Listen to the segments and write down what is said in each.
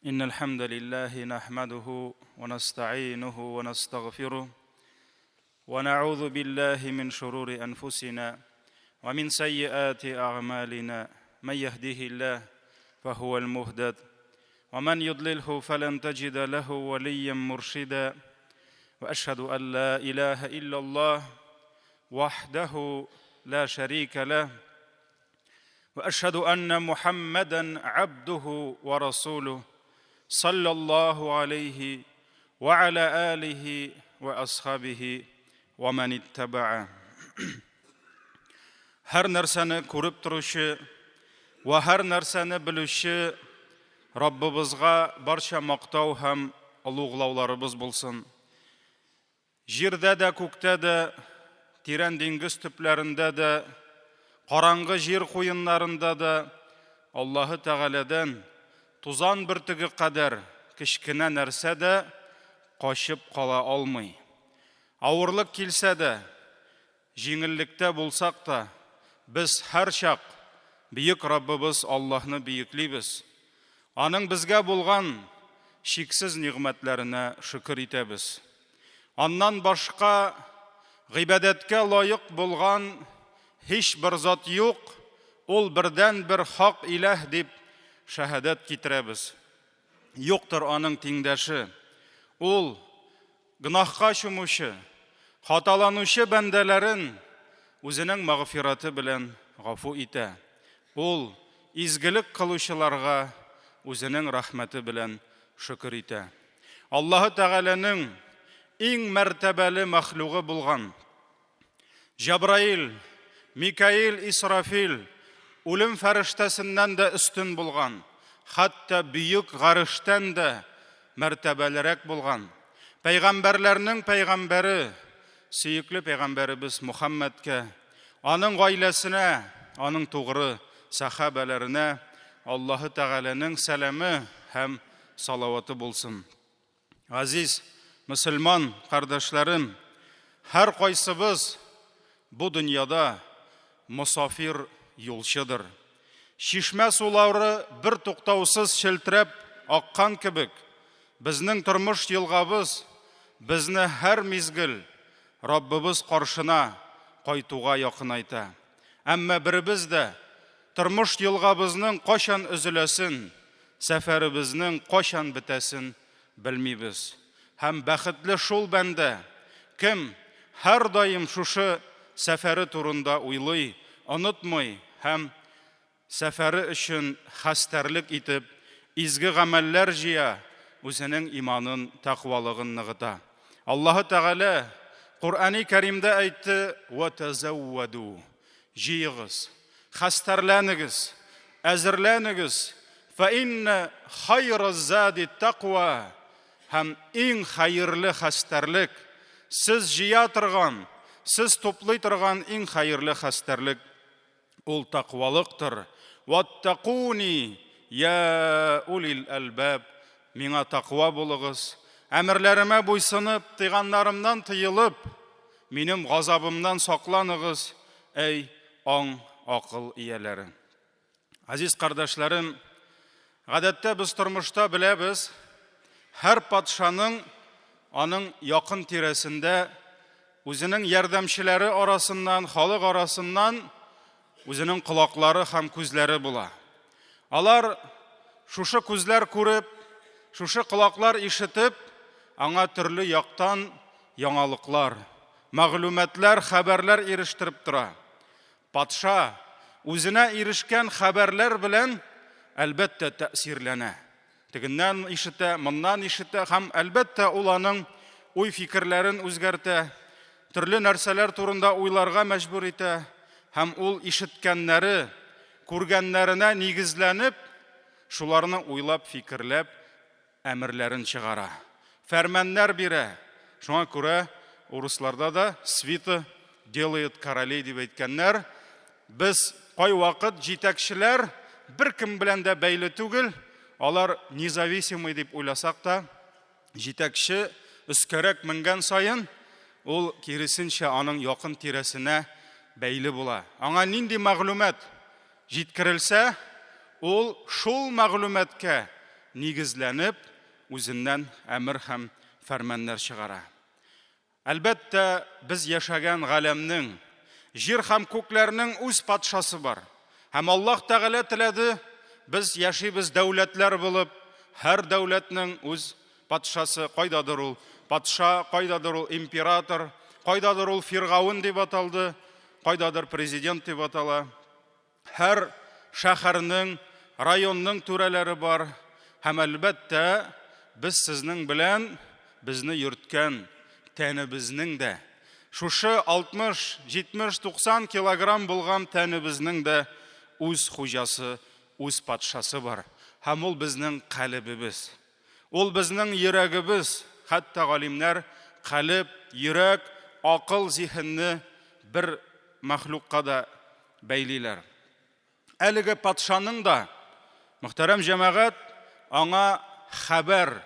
إن الحمد لله نحمده ونستعينه ونستغفره ونعوذ بالله من شرور أنفسنا ومن سيئات أعمالنا من يهده الله فهو المهتد ومن يضلله فلن تجد له وليا مرشدا وأشهد أن لا إله إلا الله وحده لا شريك له واشهد ان محمدا عبده ورسوله صلى الله عليه وعلى اله واصحابه ومن اتبعه Һәр нәрсәне күреп торучы вә һәр нәрсәне белүче Раббыбызга барча мактау һәм олуглауларыбыз булсын. Җирдә дә, күктә дә, тирән диңгез төпләрендә дә, караңгы җир куеннарында да Аллаһы Тәгаләдән тузан бөртеге кадәр кечкенә нәрсә дә качып кала алмый. Авырлык килсә дә, җиңеллектә булсак та, без һәрчак бөек Раббыбыз Аллаһны бөеклибез. Аның безгә булган чиксез нигъмәтләренә шөкер итәбез. Аннан башка гыйбадәткә лаек булган һичбер зат юк, ул бердәнбер хак иләһ дип шәһадәт китерәбез. Юктыр аның тиңдәше. Ул гөнаһка чумучы, хаталанучы бәндәләрен үзенең мәгъфирате белән гафу итә. Ул изгелек кылучыларга үзенең рәхмәте белән шөкер итә. Аллаһы Тәгаләнең иң мәртәбәле мәхлугы булган Җәбраил, Микаил, Исрафил үлем фәрештәсеннән дә өстен булган, хәтта бөек гарештән дә мәртәбәлерәк булган пәйгамбәрләрнең пәйгамбәре, сөекле пәйгамбәребез Мухаммәдкә, аның гаиләсенә, аның тугры сәхабәләренә Аллаһы Тәгаләнең сәламе һәм салаваты булсын. Газиз мөселман кардәшләрем, һәр кайсыбыз бу дөньяда мосафир юлчыдыр. Чишмә сулары бер туктаусыз челтерәп аккан кебек, безнең тормыш елгабыз безне һәр мизгел Раббыбыз каршына кайтуга якынайта. Әмма беребез дә тормыш елгабызның кайчан өзеләсен, сәфәребезнең кайчан бетәсен белмибез. Һәм бәхетле шул бәндә, кем һәрдаим шушы сәфәре турында уйлый, онытмый һәм сәфәре өчен хәстәрлек итеп, изге гамәлләр җыя, үзенең иманын, тәкъвалыгын ныгыта. Аллаһы Тәгалә Коръәни Кәримдә әйтте, «Вә тәзәүвәдү» Җыегыз, хәстәрләнегез, әзерләнегез, фә иннә хайраз-зади тәкъва һәм иң хәерле хәстәрлек, сез җыя торган, сез туплый торган иң хәерле хәстәрлек ул тәкъвалыктыр. Ваттакуни я улил әлбаб, миңа тәкъва булыгыз, әмерләремә буйсынып, тыйганнарымнан тыелып, Минем газабымнан сакланыгыз, әй аң, акыл ияләре. Азиз кардәшләрем, гадәттә без тормышта беләбез, һәр патшаның аның якын тирәсендә үзенең ярдәмчеләре арасыннан, халык арасыннан үзенең колаклары һәм күзләре була. Алар шушы күзләр күреп, шушы колаклар ишетеп, аңа төрле яктан яңалыклар, мәгълүматлар, хәбәрләр ирештереп тора. Патша үзенә ирешкән хәбәрләр белән, әлбәттә, тәэсирләнә. Тегеннән ишетә, моннан ишетә һәм, әлбәттә, ул аның уй-фикерләрен үзгәртә, төрле нәрсәләр турында уйларга мәҗбүр итә һәм ул ишеткәннәре, күргәннәренә нигезләнеп, шуларны уйлап, фикерләп, әмерләрен чыгара, фәрманнар бирә. Шуңа күрә урысларда да свита делает королей дип әйткәннәр. Без кайвакыт җитәкчеләр беркем белән дә бәйле түгел, алар независимый дип уйласак та, җитәкче өскәрәк менгән саен, ул киресенчә аның якын тирәсенә бәйле була. Аңа нинди мәгълүмат җиткерелсә, ул шул мәгълүматка нигезләнеп, үзеннән әмер һәм фәрманнар чыгара. Әлбәттә, без яшәгән галәмнең, җир һәм күкләрнең үз патшасы бар. Һәм Аллаһ Тәгалә теләде, без яшибез дәүләтләр булып, һәр дәүләтнең үз патшасы, кайдадыр ул патша, кайдадыр ул император, кайдадыр ул фиргавен дип аталды, кайдадыр президент дип атала. Һәр шәһәрнең, районның түрәләре бар. Һәм әлбәттә, без сезнең белән безне йөрткән тәнебезнең дә, шушы 60, 70, 90 килограмм булган тәнебезнең дә үз хуҗасы, үз патшасы бар. Һәм ул безнең калебебез. Ул безнең йөрәгебез, хәтта галимнәр калеб, йөрәк, акыл, зиһенне бер мәхлукка да бәйлиләр. Әлеге патшаның да, мөхтәрәм җәмәгать, аңа хәбәр,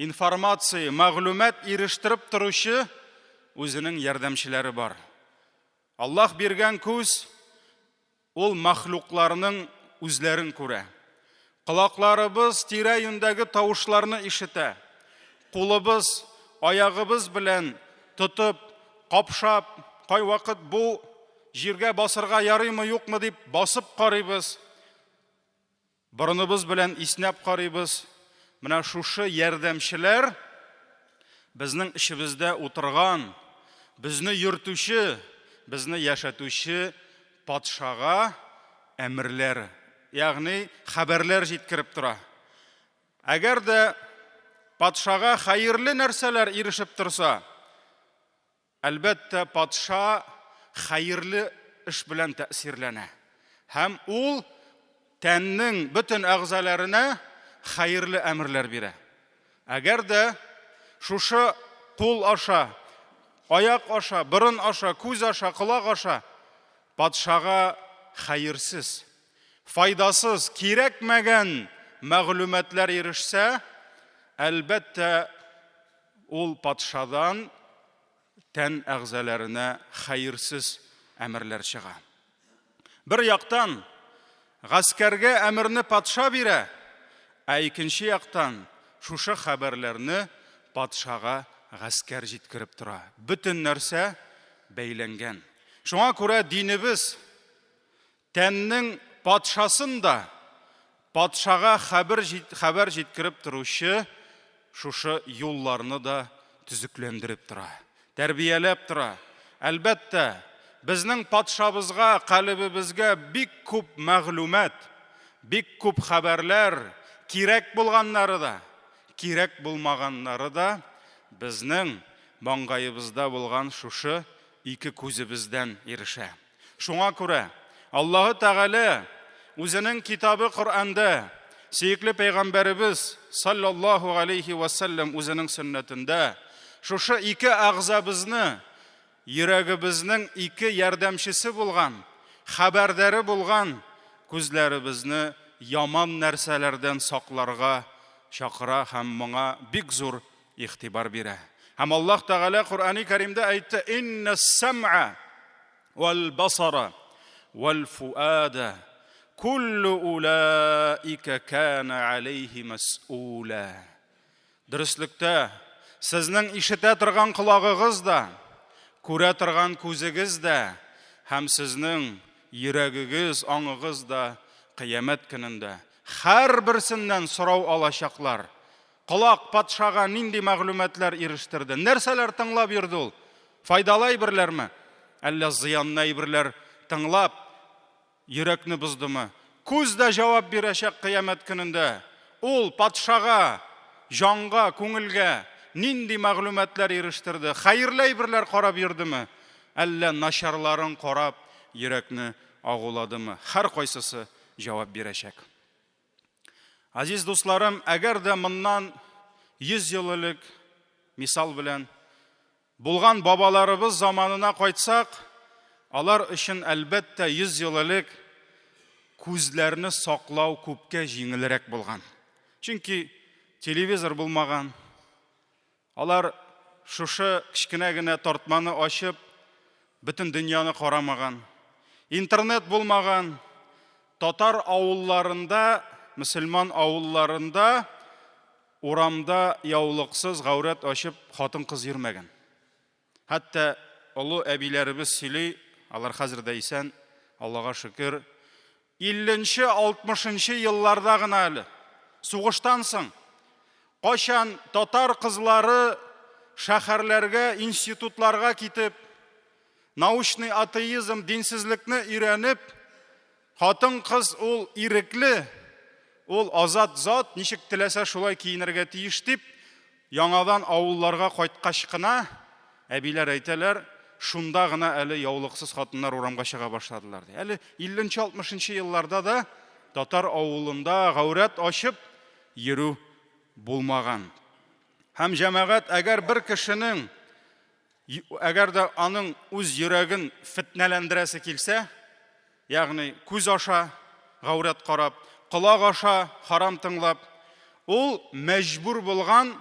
информация, мәгълүмат ирештереп торучы үзенең ярдәмчеләре бар. Аллаһ биргән күз Ул мәхлукларның үзләрен күрә. Колакларыбыз тирә-юньдәге тавышларны ишетә. Кулыбыз, аягыбыз белән тотып, капшап, кайвакыт бу җиргә басырга ярыймы, юкмы дип басып карыйбыз. Борыныбыз белән иснәп карыйбыз. Менә шушы ярдәмчеләр безнең эчебездә утырган, безне йөртүче, безне яшәтүче патшага әмерләр, ягъни хәбәрләр җиткереп тора. Әгәр дә патшага хәерле нәрсәләр ирешеп торса, Әлбәттә, патша хәерле эш белән тәэсирләнә. Һәм ул тәннең бөтен әгъзаларына хәерле әмерләр бирә. Әгәр дә шушы кул аша, аяк аша, борын аша, күз аша, колак аша патшага хәерсез, файдасыз, кирәкмәгән мәгълүматлар ирешсә, әлбәттә, Ул патшадан тән әгъзаларына хәерсез әмерләр чыга. Бер яктан, гаскәргә әмерне патша бирә, ә икенче яктан, шушы хәбәрләрне патшага гаскәр җиткереп тора. Бөтен нәрсә бәйләнгән. Шуңа күрә динебез Тәннең патшасын да патшага хәбер, хәбәр җиткереп торучы шушы юлларны да төзекләндереп тора, тәрбияләп тора. Әлбәттә, безнең патшабызга, калебебезгә бик күп мәгълүмат, бик күп хәбәрләр, кирәк булганнары да, кирәк булмаганнары да безнең маңгаебызда булган шушы ике күзебездән ирешә. Шуңа күрә Аллаһы Тәгалә үзенең китабы Коръәндә, сөекле пәйгамбәребез саллаллаһу алейхи ва сәлләм үзенең сөннәтендә шушы ике әгъзабызны йөрәгебезнең ике ярдәмчесе булган, хәбәрдәре булган күзләребезне яман нәрсәләрдән сакларга чакыра һәм моңа бик зур игътибар бирә. Һәм Аллаһ Тәгалә Коръәни Кәримдә әйтте: "Иннас сам'a вал басара вал фуада куллу улаика кана алейхи мас'ула". Дөреслектә, сезнең ишетә торган колагыгыз да, күрә торган күзегез дә һәм сезнең йөрәгегез, аңыгыз да кыямәт көнендә һәрберсеннән сорау алачаклар. Колак патшага нинди мәгълүматлар ирештерде? Нәрсәләр тыңлап йөрде ул? Файдалы әйберләрме? Әллә зыянлы әйберләр тыңлап, йөрәкне боздымы? Күз дә җавап бирәчәк кыямәт көнендә. Ул патшага, җанга, күңелгә нинди мәгълүматлар ирештерде? Хәерле әйберләр карап йөрдеме? Әллә начарларын карап, йөрәкне агуладымы? Һәркайсысы җавап бирәчәк. Азиз дусларым, әгәр дә моннан 100 ел элек, мисал белән, булган бабаларыбыз заманына кайтсак, алар өчен әлбәттә 100 ел элек күзләрне саклау күпкә җиңелрәк булган. Чөнки телевизор булмаган, Алар шушы кечкенә генә тартманы ачып, бөтен дөньяны карамаган. Интернет булмаган. Татар авылларында, мөселман авылларында урамда яулыксыз гаурәт ачып хатын-кыз йөрмәгән. Хәтта олы әбиләребез сөйли, алар хәзер дә исән, Аллага шөкер, 50-нче, 60-нчы елларда гына әле, сугыштан соң, кайчан татар кызлары шәһәрләргә, институтларга китеп, научный атеизм, динсезлекне өйрәнеп, Хатын-кыз ул ирекле, ул азат зат, ничек теләсә шулай киенергә тиеш дип, яңадан авылларга кайткач кына, әбиләр әйтәләр, шунда гына әле яулыксыз хатыннар урамга чыга башладылар ди. Әле 50-60 елларда да татар авылында гаурәт ачып йөрү булмаган. Һәм җәмәгать, әгәр бер кешенең Әгәр дә аның үз йөрәген фетнәләндерәсе килсә, ягъни күз аша гаурәт карап, колак аша харам тыңлап, ул мәҗбүр булган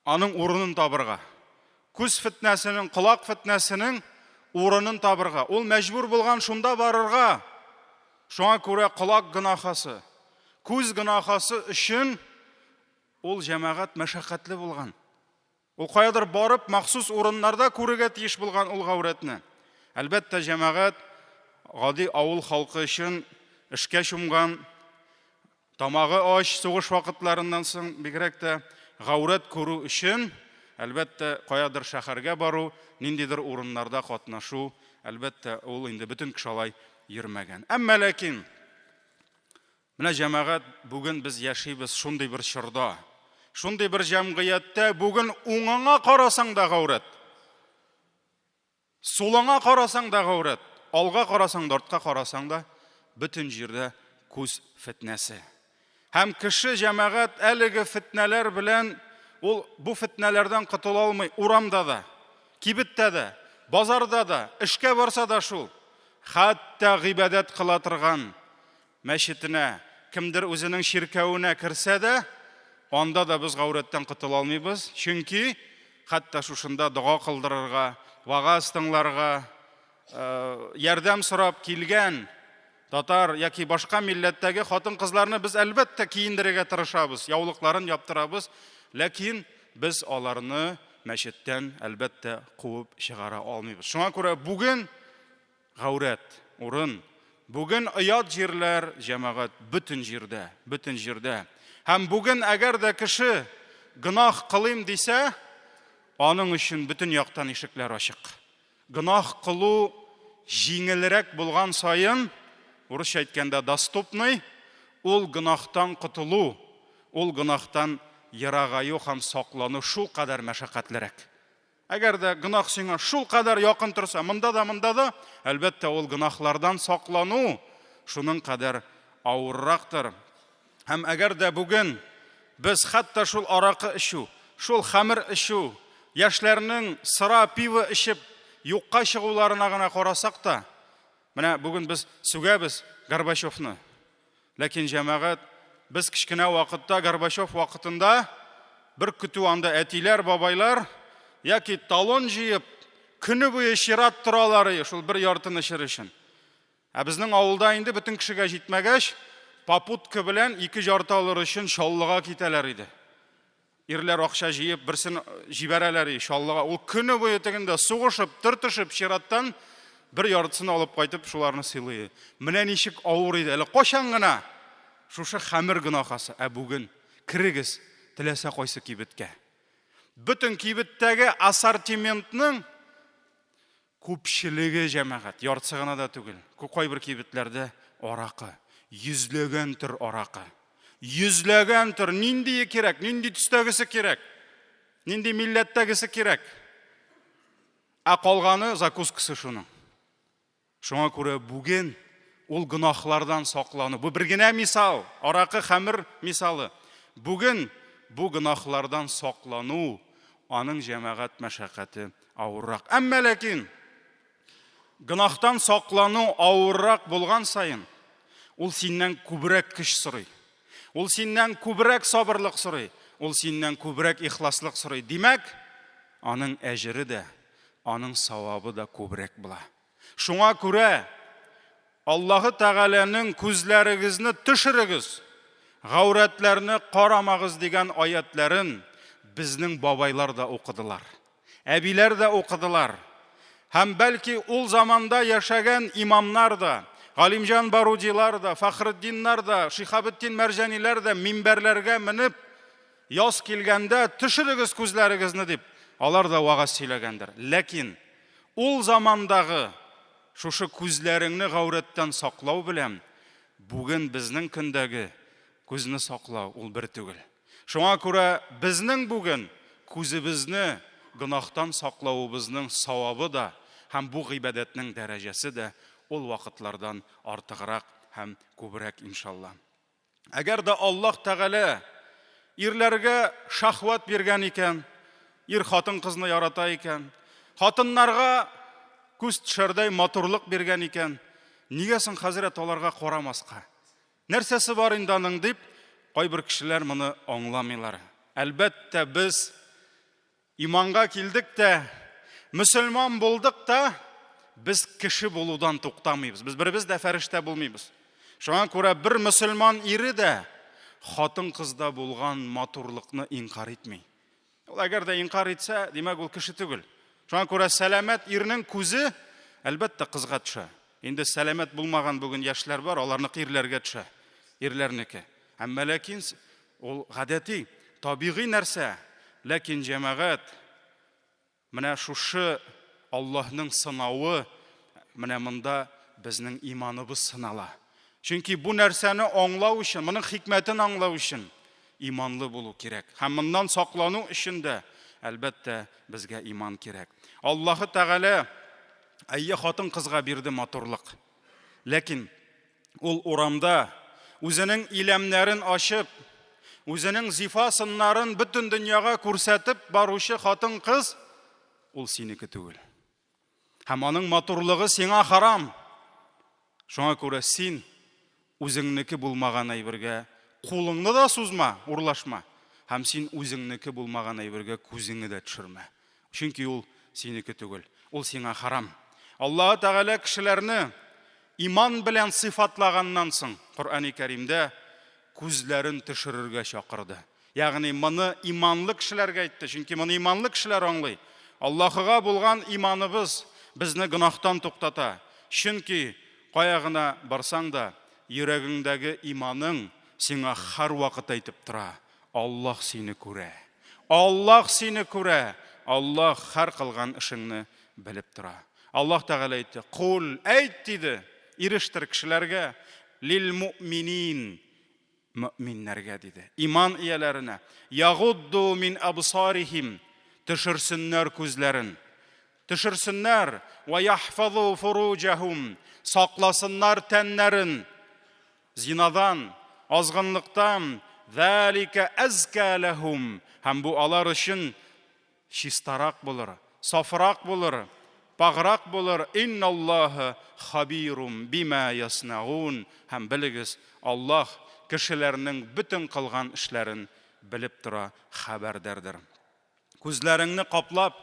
аның урынын табырга. Күз фетнәсенең, колак фетнәсенең урынын табырга. Ул мәҗбүр булган шунда барырга. Шуңа күрә колак гөнаһасы, күз гөнаһасы өчен ул җәмәгать мәшәкатьле булган. Ул каядыр барып, махсус урыннарда күрергә тиеш булган ул гаурәтне. Әлбәттә, җәмәгать гади авыл халкы өчен эшкә чумган, тамагы ач сугыш вакытларыннан соң бигрәк тә гаурәт күрү өчен, әлбәттә, каядыр шәһәргә бару, ниндидер урыннарда катнашу, әлбәттә, ул инде бөтен кеше алай йөрмәгән. Әмма ләкин Менә, җәмәгать, бүген без яшибез шундый бер чорда, шундый бер җәмгыятьтә, бүген уңыңа карасаң да гаурәт, сулыңа карасаң да гаурәт, алга карасаң да, артка карасаң да, бөтен җирдә күз фетнәсе. Һәм кеше, җәмәгать, әлеге фетнәләр белән ул бу фетнәләрдән котыла алмый, урамда да, кибеттә дә, базарда да, эшкә барса да шул. Хәтта гыйбадәт кыла торган мәчетенә, кемдер үзенең чиркәвенә керсә дә, анда да без гаурәттән котыла алмыйбыз, чөнки хәтта шушында дога кылдырырга, вагаз тыңларга, ярдәм сорап килгән татар яки башка милләттәге хатын-кызларны без әлбәттә киендерергә тырышабыз, яулыкларын яптырабыз, ләкин без аларны мәчеттән әлбәттә куып чыгара алмыйбыз. Шуңа күрә бүген Гаурәт, урын. Бүген оят җирләр, җәмәгать, бөтен җирдә, бөтен җирдә. Һәм бүген әгәр дә кеше гөнаһ кылыйм дисә, аның өчен бөтен яктан ишекләр ачык. Гөнаһ кылу җиңелрәк булган саен, урысча әйткәндә, доступный, ул гөнаһтан котылу, ул гөнаһтан ерагаю һәм саклану шулкадәр мәшәкатьлерәк. Әгәр дә гөнаһ сиңа шулкадәр якын торса, монда да, монда да, әлбәттә, ул гөнаһлардан саклану шуның кадәр авыррактыр. Һәм әгәр дә бүген без хәтта шул аракы эчү, шул хәмер эчү, яшьләрнең сыра, пиво эчеп юкка чыгуларына гына карасак та, менә бүген без сүгәбез Горбачевны. Ләкин, җәмәгать, без кечкенә вакытта, Горбачев вакытында бер көтү анда әтиләр, бабайлар яки талон җыеп, көне буе чират торалар иде шул бер яртыны эчер өчен. Ә безнең авылда инде бөтен кешегә җитмәгәч, попутка белән ике жарты алыр өчен Чаллыга китәләр иде. Ирләр акча җыеп, берсен җибәрәләр и Чаллыга. Ул көне буе тегендә сугышып, төртешеп, чираттан бер яртысын алып кайтып, шуларны сыйлый. Менә ничек авыр иде. Әле кайчан гына шушы хәмер гөнаһасы. Ә бүген керегез теләсә кайсы кибеткә. Бөтен кибеттәге ассортиментның Күпчелеге, җәмәгать, яртысы гына да түгел. Кайбер кибетләрдә аракы, йөзләгән төр аракы. Йөзләгән төр, ниндие кирәк, нинди төстәгесе кирәк, нинди милләттәгесе кирәк. Ә калганы закускасы шуның. Шуңа күрә бүген ул гөнаһлардан саклану. Бу бер генә мисал, аракы, хәмер мисалы. Бүген бу гөнаһлардан саклану, аның җәмәгать мәшәкате авыррак. Әмма ләкин гөнаһтан саклану авыррак булган саен, ул синнән күбрәк көч сорый. Ул синнән күбрәк сабырлык сорый. Ул синнән күбрәк ихласлык сорый. Димәк, аның әҗере дә, аның савабы да күбрәк була. Шуңа күрә Аллаһы Тәгаләнең күзләрегезне төшерегез. гаурәтләрне карамагыз дигән аятләрен безнең бабайлар да укыдылар. Әбиләр дә укыдылар. Һәм бәлки ул заманда яшәгән имамнар да, Галимҗан Барудилар да, Фәхретдиннар да, Шиһабетдин Мәрҗаниләр дә минбәрләргә менеп, яз килгәндә төшерегез күзләрегезне дип, алар да вәгазь сөйләгәндер. Ләкин ул замандагы шушы күзләреңне гаурәттән саклау белән бүген безнең көндәге күзне саклау ул бер түгел. Шуңа күрә безнең бүген күзебезне гөнаһтан саклавыбызның савабы да һәм бу гыйбадәтнең дәрәҗәсе дә ул вакытлардан артыграк һәм күбрәк, иншалла. Әгәр дә Аллаһ Тәгалә ирләргә шәһвәт биргән икән, ир хатын-кызны ярата икән, хатыннарга күз төшәрдәй матурлык биргән икән, нигә соң хәзрәт аларга карамаска? Нәрсәсе бар инде аның дип, кайбер кешеләр моны аңламыйлар. Әлбәттә, без иманга килдек тә, мөселман булдык та, без кеше булудан туктамыйбыз. Без беребез дә фәрештә булмыйбыз. Шуңа күрә бер мөселман ире дә хатын-кызда булган матурлыкны инкар итми. Ул әгәр дә инкар итсә, димәк, ул кеше түгел. Шуңа күрә сәламәт ирнең күзе, әлбәттә, кызга төшә. Инде сәламәт булмаган бүген яшьләр бар, аларныкы ирләргә төшә. Ирләрнеке. Әмма ләкин ул гадәти, табигый нәрсә. Ләкин җәмәгать менә шушы Аллаһның сынавы, менә монда безнең иманыбыз сынала. Чөнки бу нәрсәне аңлау өчен, моның хикмәтен аңлау өчен иманлы булу кирәк. Һәм моннан саклану өчен дә, әлбәттә, безгә иман кирәк. Аллаһы Тәгалә әйе хатын-кызга бирде матурлык. Ләкин ул урамда үзенең иләмнәрен ачып, үзенең зифа сыннарын бөтен дөньяга күрсәтеп баручы хатын-кыз ул синеке түгел. Һәм аның матурлыгы сиңа харам. Шуңа күрә син үзеңнеке булмаган әйбергә кулыңны да сузма, урлашма. Һәм син үзеңнеке булмаган әйбергә күзеңне дә төшермә. Чөнки ул синеке түгел. Ул сиңа харам. Аллаһы Тәгалә кешеләрне иман белән сыйфатлаганнан соң, Коръәни Кәримдә күзләрен төшерергә чакырды. Ягъни моны иманлы кешеләргә әйтте, чөнки моны иманлы кешеләр аңлый. Аллаһыга булган иманыбыз безне гөнаһтан туктата. Чөнки кая гына барсаң да, йөрәгеңдәге иманың сиңа һәрвакыт әйтеп тора, Аллаһ сине күрә. Аллаһ сине күрә. Аллаһ һәр кылган эшеңне белеп тора. Аллаһ Тәгалә әйтте, Кул, әйт, диде, ирештер кешеләргә, лил муъминин, мөэминнәргә, диде. Иман ияләренә, ягудду мин абсарихим, төшерсеннәр күзләрен. Төшерсеннәр, ва яхфазу фуруҗахум, сакласыннар тәннәрен зинадан, азгынлыктан, залика әзка ләһум, һәм бу алар өчен Чистарак булыр, сафрак булыр, паграк булыр, Инналлаһа хабирум бима яснаун, һәм белегез, Аллаһ кешеләрнең бөтен кылган эшләрен белеп тора, хәбәрдәрдер. Күзләреңне каплап,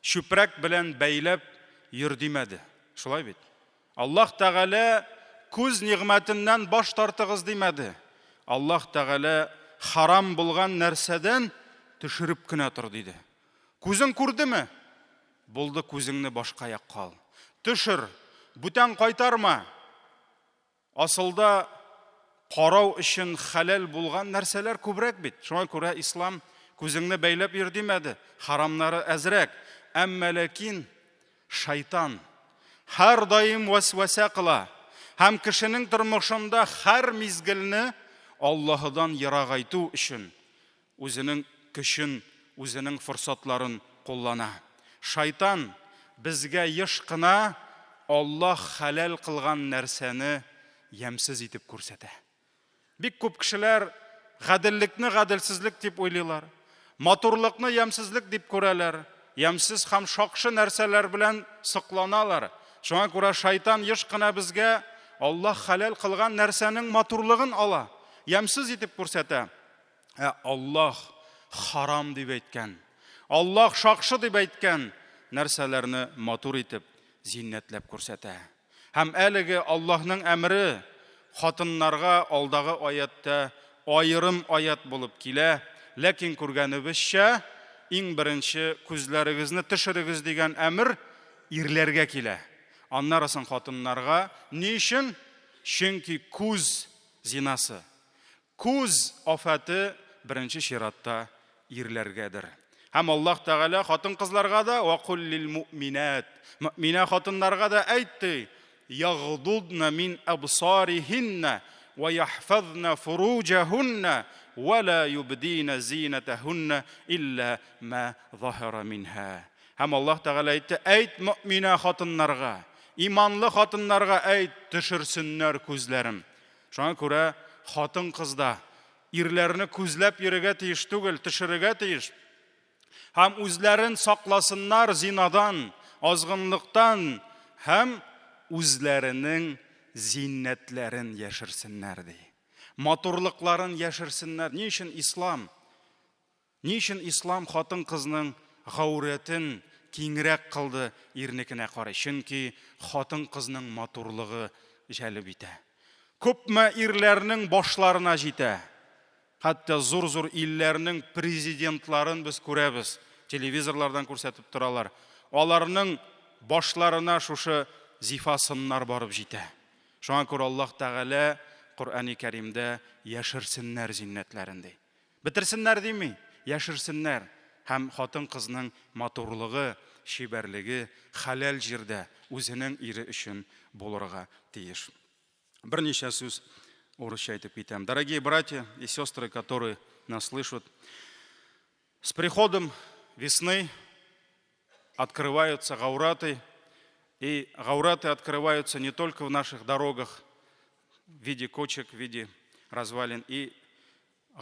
чүпрәк белән бәйләп йөр димәде. Шулай бит? Аллаһ Тәгалә күз нигъмәтеннән баш тартыгыз димәде. Аллаһ Тәгалә харам булган нәрсәдән төшереп кенә тор диде. Күзең күрдеме? Булды, күзеңне башка якка ал. Төшер, бүтән кайтарма. Асылда карау өчен хәләл булган нәрсәләр күбрәк бит. Шуңа күрә ислам күзеңне бәйләп йөр димәде. Харамнары әзрәк. Әмма ләкин Шайтан һәрдаим вәсвәсә кыла һәм кешенең тормышында һәр мизгелне Аллаһыдан ерагайту өчен үзенең көчен, үзенең форсатларын куллана. Шайтан безгә еш кына Аллаһ хәләл кылган нәрсәне ямьсез итеп күрсәтә. Бик күп кешеләр гаделлекне гаделсезлек дип уйлыйлар. Матурлыкны ямьсезлек дип күрәләр. Ямьсез һәм шакшы нәрсәләр белән сокланалар. Шуңа күрә шайтан еш кына безгә Аллаһ хәләл кылган нәрсәнең матурлыгын ала, ямьсез итеп күрсәтә. Ә Аллаһ харам дип әйткән, Аллаһ шакшы дип әйткән нәрсәләрне матур итеп, зиннәтләп күрсәтә. Һәм әлеге Аллаһның әмере хатыннарга алдагы аятьтә аерым аять булып килә, ләкин күргәнебезчә, иң беренче күзләрегезне төшерегез дигән әмер ирләргә килә. Аннары соң хатыннарга. Ни өчен? Чөнки күз зинасы, күз афәте беренче чиратта ирләргәдер. Һәм Аллаһ Тәгалә хатын-кызларга да ва кул лил муъминат, мөэминә хатыннарга да әйт ди, ягъдудна мин абсарихинна ва яхфазна фуруҗахунна ва ла юбдина зинатахунна илля ма заһара минха. Һәм Аллаһ Тәгалә әйтте, әйт мөэминә хатыннарга, иманлы хатыннарга әйт, төшерсеннәр күзләрен. Шуңа күрә хатын-кыз да Ирләрне күзләп йөрергә тиеш түгел, төшерергә тиеш. Һәм үзләрен сакласыннар зинадан, азгынлыктан һәм үзләренең зиннәтләрен яшерсеннәр, ди. Матурлыкларын яшерсеннәр. Ни өчен ислам? Ни өчен ислам хатын-кызның гаурәтен киңрәк кылды ирнекенә карый? Чөнки хатын-кызның матурлыгы җәлеп итә. Күпме ирләрнең башларына җитә. Хәтта зур-зур илләрнең президентларын без күрәбез, телевизорлардан күрсәтеп торалар. Аларның башларына шушы зифа сыннар барып җитә. Шуңа күрә Аллаһ Тәгалә Коръәни Кәримдә яшерсеннәр зиннәтләрен ди. Бетерсеннәр дими, яшерсеннәр. Һәм хатын-кызның матурлыгы, чибәрлеге хәләл җирдә үзенең ире өчен булырга тиеш. Берничә сүз урысча әйтеп китәм. Дорогие братья и сестры, которые нас слышат, с приходом весны открываются гаураты, и гаураты открываются не только в наших дорогах в виде кочек, в виде развалин, и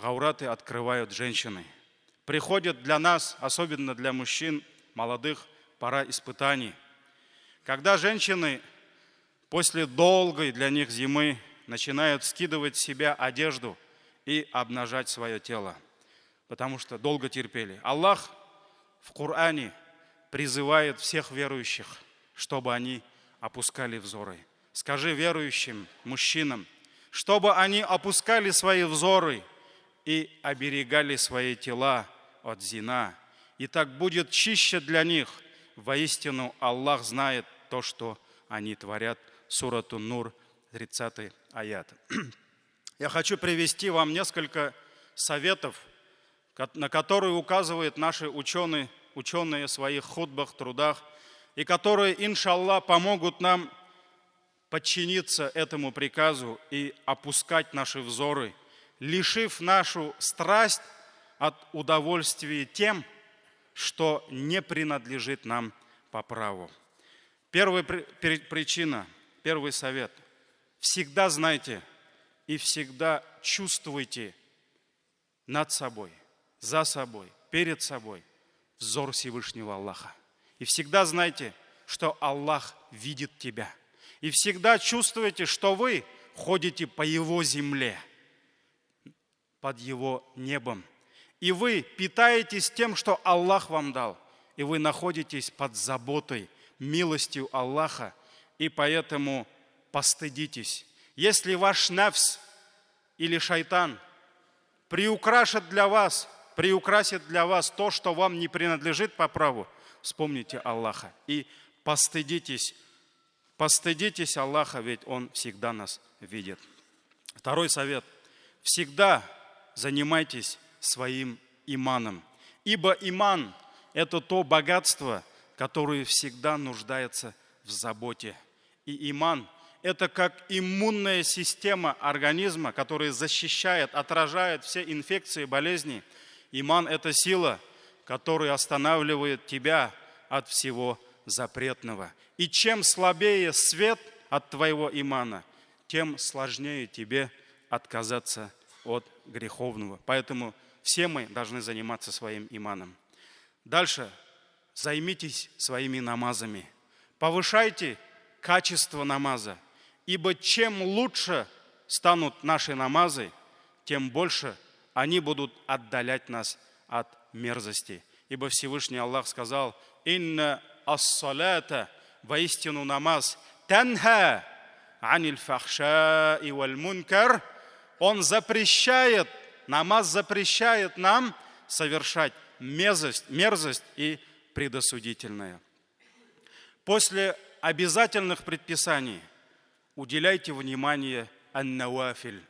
гаураты открывают женщины. Приходят для нас, особенно для мужчин, молодых, пора испытаний. Когда женщины после долгой для них зимы начинают скидывать с себя одежду и обнажать свое тело, потому что долго терпели. Аллах в Коране призывает всех верующих, чтобы они опускали взоры. Скажи верующим мужчинам, чтобы они опускали свои взоры и оберегали свои тела от зина. И так будет чище для них. Воистину Аллах знает то, что они творят. Сурату Нур, 30 аят. Я хочу привести вам несколько советов, на которые указывают наши ученые, ученые в своих хутбах, трудах, и которые, иншаллах, помогут нам подчиниться этому приказу и опускать наши взоры, лишив нашу страсть от удовольствия тем, что не принадлежит нам по праву. Первая причина, первый совет. Всегда знайте и всегда чувствуйте над собой, за собой, перед собой взор Всевышнего Аллаха. И всегда знайте, что Аллах видит тебя. И всегда чувствуйте, что вы ходите по Его земле, под Его небом. И вы питаетесь тем, что Аллах вам дал. И вы находитесь под заботой, милостью Аллаха. И поэтому постыдитесь. Если ваш нафс или шайтан приукрашит для вас, приукрасит для вас то, что вам не принадлежит по праву, вспомните Аллаха и постыдитесь, постыдитесь Аллаха, ведь Он всегда нас видит. Второй совет. Всегда занимайтесь своим иманом, ибо иман – это то богатство, которое всегда нуждается в заботе. И иман – это как иммунная система организма, которая защищает, отражает все инфекции, болезни. Иман – это сила, которая останавливает тебя от всего запретного. И чем слабее свет от твоего имана, тем сложнее тебе отказаться от греховного. Поэтому все мы должны заниматься своим иманом. Дальше. Займитесь своими намазами. Повышайте качество намаза. Ибо чем лучше станут наши намазы, тем больше они будут отдалять нас от мерзости. Ибо Всевышний Аллах сказал, «Инна ас-салата, воистину намаз, танха аниль фахша и валь мункар, он запрещает, намаз запрещает нам совершать мерзость, мерзость и предосудительное. После обязательных предписаний уделяйте внимание ан-навафиль,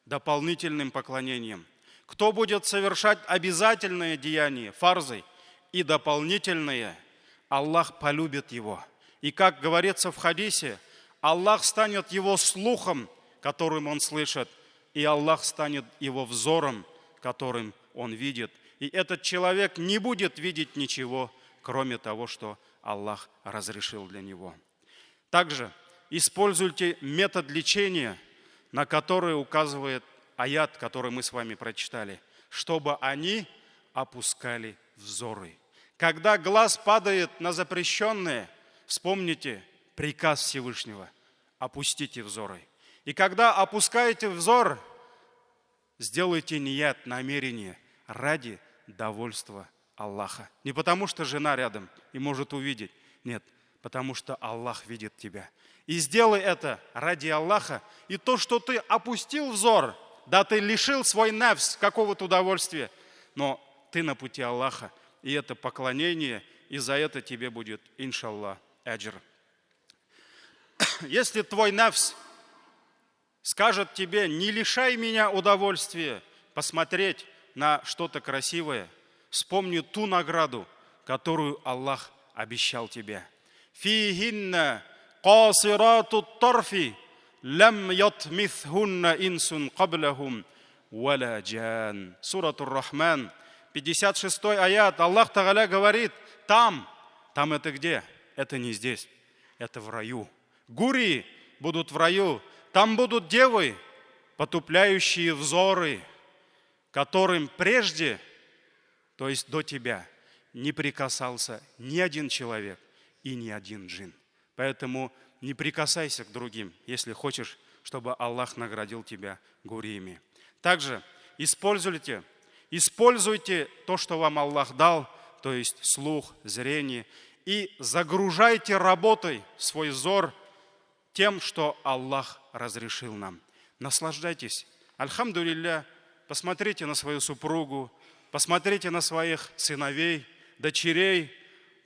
дополнительным поклонениям. Кто будет совершать обязательные деяния, фарзы и дополнительные, Аллах полюбит его. И как говорится в хадисе, Аллах станет его слухом, которым он слышит, и Аллах станет его взором, которым он видит. И этот человек не будет видеть ничего, кроме того, что Аллах разрешил для него. Также используйте метод лечения, на который указывает аят, который мы с вами прочитали, чтобы они опускали взоры. Когда глаз падает на запрещенное, вспомните приказ Всевышнего – опустите взоры. И когда опускаете взор, сделайте ният, намерение ради довольства Аллаха. Не потому, что жена рядом и может увидеть. Нет, потому что Аллах видит тебя. И сделай это ради Аллаха. И то, что ты опустил взор, да, ты лишил свой нафс какого-то удовольствия, но ты на пути Аллаха. И это поклонение, и за это тебе будет, иншаллах, аджр. Если твой нафс скажет тебе, не лишай меня удовольствия посмотреть на что-то красивое, вспомни ту награду, которую Аллах обещал тебе. فيهن قاصرات الطرف لم يطمثهن إنس قبلهم ولا جان. Сурат Рахман, 56 аят. Аллах Тагаля говорит, там, там это где? Это не здесь, это в раю. Гурии будут в раю, там будут девы, потупляющие взоры, которым прежде, то есть до тебя, не прикасался ни один человек и ни один джин. Поэтому не прикасайся к другим, если хочешь, чтобы Аллах наградил тебя гуриями. Также используйте, используйте то, что вам Аллах дал, то есть слух, зрение, и загружайте работой свой взор тем, что Аллах разрешил нам. Наслаждайтесь. Альхамдулилля, посмотрите на свою супругу, посмотрите на своих сыновей, дочерей,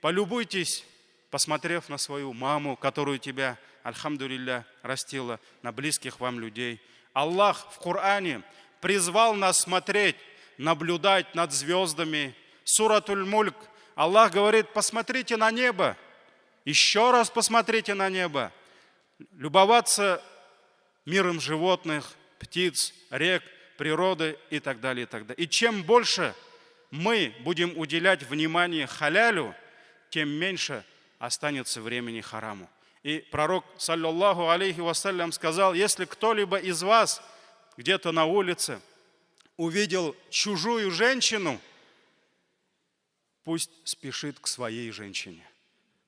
полюбуйтесь, посмотрев на свою маму, которую тебя, альхамдулилля, растила, на близких вам людей. Аллах в Коране призвал нас смотреть, наблюдать над звездами. Суратуль Мульк. Аллах говорит, посмотрите на небо, еще раз посмотрите на небо. Любоваться миром животных, птиц, рек, природы и так далее, и так далее. И чем больше мы будем уделять внимание халялю, тем меньше останется времени хараму. И пророк, саллаллаху алейхи вассалям, сказал, если кто-либо из вас где-то на улице увидел чужую женщину, пусть спешит к своей женщине.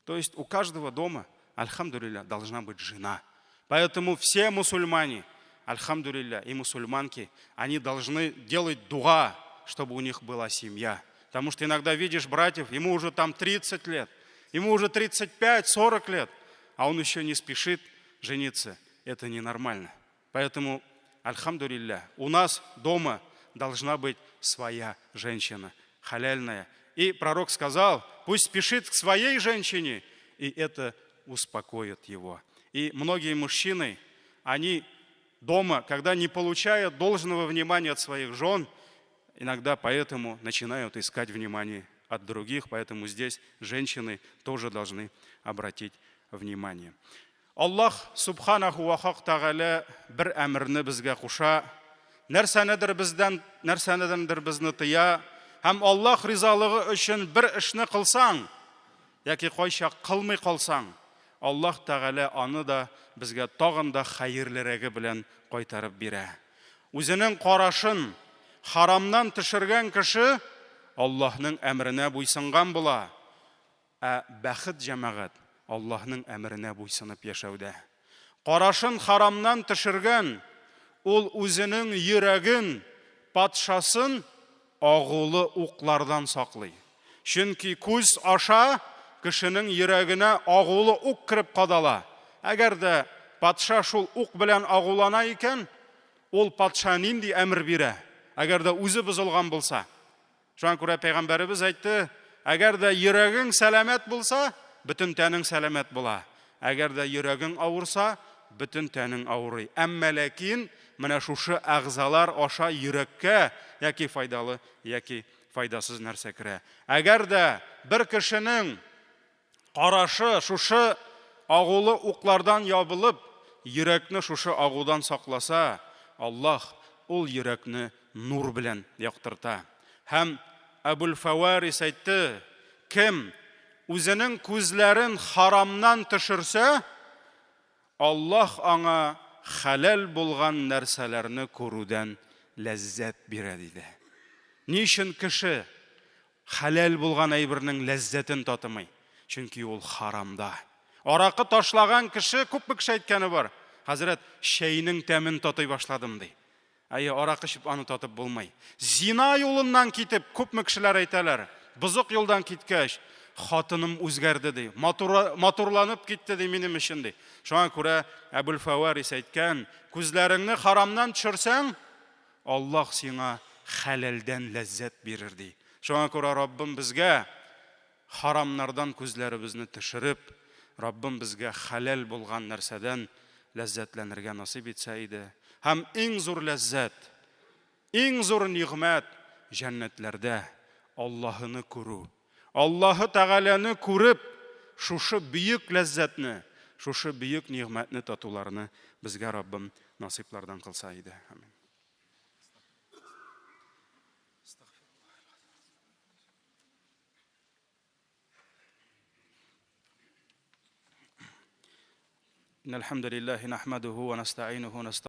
То есть у каждого дома, альхамдулилля, должна быть жена. Поэтому все мусульмане, альхамдулилля, и мусульманки, они должны делать дуа, чтобы у них была семья. Потому что иногда видишь братьев, ему уже там 30 лет, ему уже 35-40 лет, а он еще не спешит жениться. Это ненормально. Поэтому, альхамдулилля, у нас дома должна быть своя женщина, халяльная. И пророк сказал, пусть спешит к своей женщине, и это успокоит его. И многие мужчины, они дома, когда не получают должного внимания от своих жен, иногда поэтому начинают искать внимание от других, поэтому здесь женщины тоже должны обратить внимание. Аллаһ Субханаху ва Хак Тәгалә бер әмерне безгә куша, нәрсәнедер бездән, нәрсәнедер безне тыя, һәм Аллаһ ризалыгы өчен бер эшне кылсаң, яки кайчак кылмый калсаң, Аллаһ Тәгалә аны да безгә тагын да хәерлерәге белән кайтарып бирә. Үзенең карашын харамнан төшергән кеше Аллаһның әмеренә буйсынган була. Ә бәхет җәмәгать Аллаһның әмеренә буйсынып яшәүдә. Карашын харамнан төшергән, ул үзенең йөрәген, патшасын агулы уклардан саклый. Чөнки күз аша кешенең йөрәгенә агулы ук кереп кадала. Әгәр дә патша шул ук белән агулана икән, Ул патша нинди әмер бирә? Әгәр дә үзе бозылган булса. Шуңа күрә пәйгамбәребез әйтте, әгәр дә йөрәгең сәламәт булса, бөтен тәнең сәламәт була. Әгәр дә йөрәгең авырса, бөтен тәнең авырый. Әмма ләкин менә шушы әгъзалар аша йөрәккә яки файдалы, яки файдасыз нәрсә керә. Әгәр дә бер кешенең карашы шушы агулы уклардан ябылып, йөрәкне шушы агудан сакласа, Аллаһ ул йөрәкне нур белән яктырта. Һәм Әбул-Фәварис әйтте, Кем үзенең күзләрен харамнан төшерсә, Аллаһ аңа хәләл булган нәрсәләрне күрүдән ләззәт бирә, диде. Ни өчен кеше хәләл булган әйбернең ләззәтен татымый? Чөнки ул харамда. Аракы ташлаган кеше, күпме кеше әйткәне бар, хәзрәт, чәйнең тәмен татый башладым, ди. Әйе, аракы эчеп аны татып булмый. Зина юлыннан китеп, күпме кешеләр әйтәләр, бозык юлдан киткәч, хатыным үзгәрде, ди, матур, матурланып китте, ди, минем өчен, ди. Шуңа күрә Әбүл-Фәварис әйткән, күзләреңне харамнан төшерсәң, Аллаһ сиңа хәләлдән ләззәт бирер, ди. Шуңа күрә Раббым безгә харамнардан күзләребезне төшереп, Раббым безгә хәләл булган нәрсәдән ләззәтләнергә насыйп итсә иде. Һәм иң зур ләззәт, иң зур нигъмәт җәннәтләрдә Аллаһыны күрү. Аллаһы Тәгаләне күреп, шушы бөек ләззәтне, шушы бөек нигъмәтне татуларны безгә Раббым насыйплардан кылса иде. Амин. إن الحمد لله نحمده ونستعينه ونستغفره.